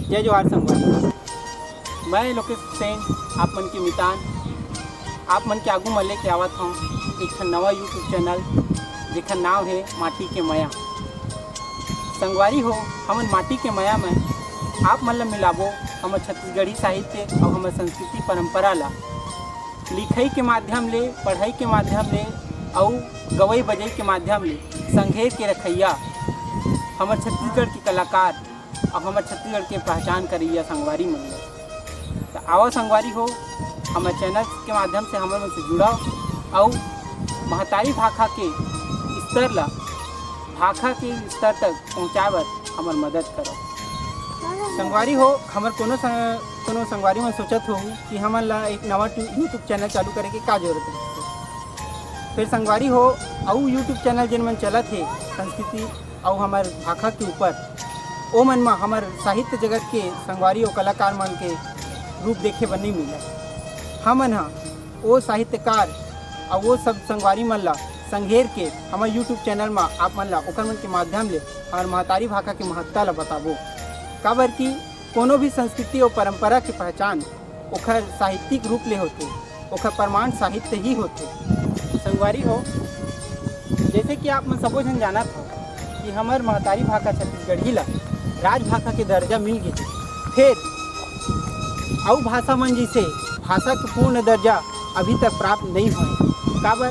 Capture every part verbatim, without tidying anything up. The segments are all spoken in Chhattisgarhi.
जय जोहार संगवारी, मैं लोकेश हुसैन, आप मन के मितान, आप मन के आगू म लेके आवत हूँ एक ठन नवा YouTube चैनल, जेकर नाम है माटी के मया। संगवारी हो, हमन माटी के मया में आप मन ला मिलाबो हमर छत्तीसगढ़ी साहित्य अउ हमर संस्कृति परंपरा ला। लिखई के माध्यम ले, पढ़ई के माध्यम ले अउ गवई बजई के माध्यम ले संघेर के रखइया हमर छत्तीसगढ़ के कलाकार अउ हमर छत्तीसगढ़ के पहचान करइया संगवारी मन ल। त आवा संगवारी हो, हमर चैनल के माध्यम से हमर मन से जुड़व अउ महतारी भाखा के स्तर ला, भाखा के स्तर तक पहुँचाए बर हमर मदद करव। संगवारी हो, हमर कोनो सं-, कोनो संगवारी मन सोचत होहू कि हमन ला एक नवा टू-, YouTube चैनल चालू करे के का जरूरत रहिथे। फिर संगवारी हो, अउ YouTube चैनल जेन मन चलत हे संस्कृति अउ हमर भाखा के ऊपर, ओ मन म हमर साहित्य जगत के संगवारी अउ कलाकार मन के रूप देखे बर नइ मिलय। हमन ह ओ साहित्यकार अउ ओ सब संगवारी मन ला संघेर के हमर YouTube चैनल म आप मन ला ओकर मन के माध्यम ले हमर महतारी भाखा के महत्ता ला बताबो। काबर कि कोनो भी संस्कृति अउ परंपरा के पहचान ओखर साहित्यिक रूप ले होथे, ओखर प्रमाण साहित्य ही होथे। संगवारी हो, जैसे कि आप मन सबो झन जानत हो कि हमर महतारी भाखा छत्तीसगढ़ी ला राजभाखा के दर्जा मिल गे, फिर अउ भाषा मन जैसे भाषा के पूर्ण दर्जा अभी तक प्राप्त नहीं होए। काबर?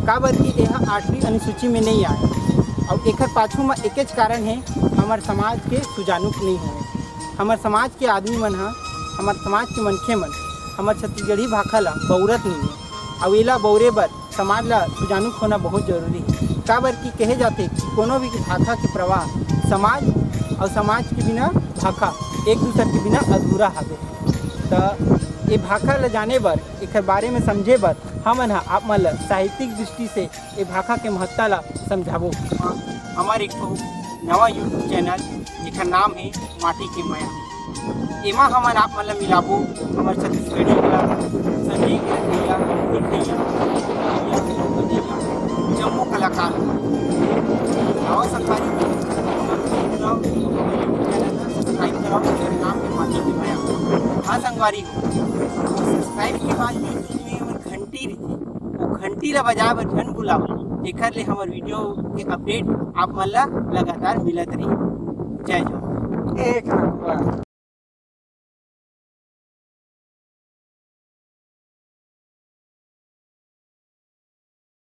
काबर कि एहा आठवीं अनुसूची में नहीं आए। अउ एखर पाछू म एकेच कारण हे, हमर समाज के सुजानूक नहीं होए। हमर समाज के आदमी मन ह, हमर समाज के मनखे मन हमर छत्तीसगढ़ी भाखा ला बउरत नहीं हे। अउ एला बउरे बर समाज ला सुजानूक होना बहुत जरूरी हे। काबर कि कहे जाथे कि कोनो भी भाखा के प्रवाह समाज अउ समाज के बिना भाखा एक दूसर के बिना अधूरा हवे। त ए भाखा ला जाने बर, एखर बारे में समझे बर हमन ह आप मन ला साहित्यिक दृष्टि से ए भाखा के महत्ता ला समझाबो। हमर एक ठो नवा YouTube चैनल, जेकर नाम हे माटी के मया। एमा हमन आप मन ला मिलाबो हमर छत्तीसगढ़ी कला, संगीत के भैया, भैया, भैया, जम्मो कलाकार मन। नवा संगवारी हो, हमर YouTube चैनल ला सब्सक्राइब करव, जेकर नाम हे माटी के मया। हाँ संगवारी हो, सब्सक्राइब के बाद YouTube में हमर घंटी रहिथे, वो घंटी ला बजाए बर झन भुलाओ, जेकर ले हमर वीडियो के अपडेट आप मन ला लगातार मिलत रही। जय जोहार। एक नंबर।